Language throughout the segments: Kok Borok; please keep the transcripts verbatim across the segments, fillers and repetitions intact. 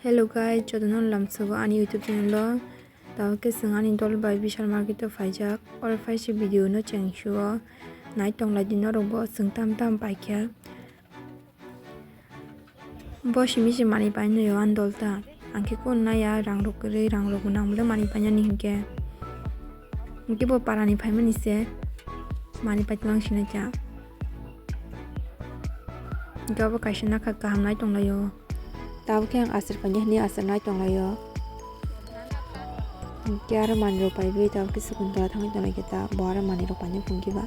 Hello guys, jotono lamsogo ani YouTube channel o. Tamo khe chwng ani dol bai Vishal Market o phaijak. Oro phaise video no cheng shuo. Nai tonglai di norok bo chwng tam tam paikha. Bo simi se mani painai o ani dol ta. Ang khe kun naya rang rok kwrwi, rang rok bo nang bole mani painani hinkhe. Hinkhe bo parani phaimani se mani paitwlang sinai cha. Hinkhe obo kaisa nakha kaham nai tonglaio. Tabuk khe ang aswk painai hwnwi aswk nai tonglaio. Hinkhe aro manwi rok paiwi tabuk khe Sakuntala thangwi tonglaikhe ta bo aro manwi rok painai phunukhe ba.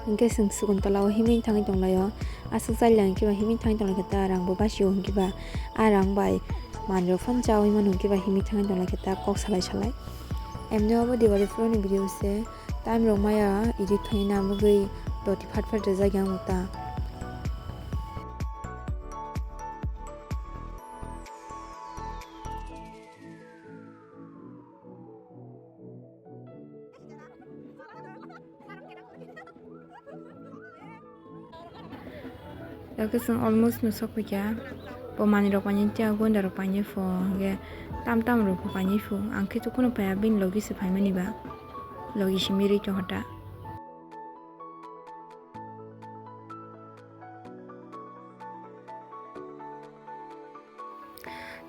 Hinkhe chwng Sakuntala o himwi thangwi tonglaio. Aswk chaliya hinkhe ba himwi thangwi tonglaikhe ta rang bo basio hinkhe ba a rang bai manwi rok phano chaui mano hinkhe ba himwi thangwi tonglaikhe ta kok salai salai. Emni obo Diwali phuru ni video se. Time rok maya edit khaina bagwi doti phat phat rijak yang ta. Tabuk khe chwng almost no sok phaikha. Bo manwi rok painai tiya gonda rok painai pho hinkhe tam tam rok bo painai pho. Ang khe to kheno phaiya bini logi se phaimani ba. Logi simi rwi tongkha ta.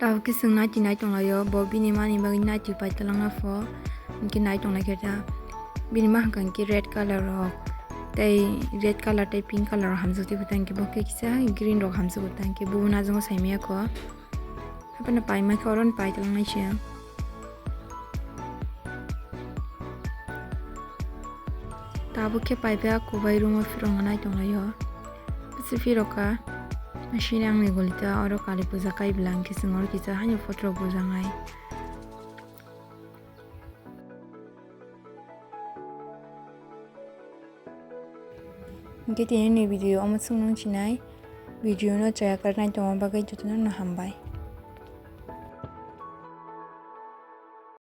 Tabuk khe chwng naiti nai tonglaio, bo bini mani bagwi naiti pai twlangna pho, hinkhe nai tonglaikhe ta. Bini ma hwnkha hinkhe red colour rok, tei red colour tei pink colour rok hamjak tei bo ta hinkhe bo khe kisa green rok hamjago ta hinkhe bo najagao saimanya kho. Haphano paima khe oro no pai twlangnai se. Tabuk khe paipha kubai room o phiroknai tonglaio. Bwswk phirokha. Sini angni guli ta oro kali puja kai bwla hinkhe chwng oro kisa haino photo rok bujanai. Hinkhe tini ni video omo chwngno sinai. Video no chaya karnai tongma bagwi jotono no hambai.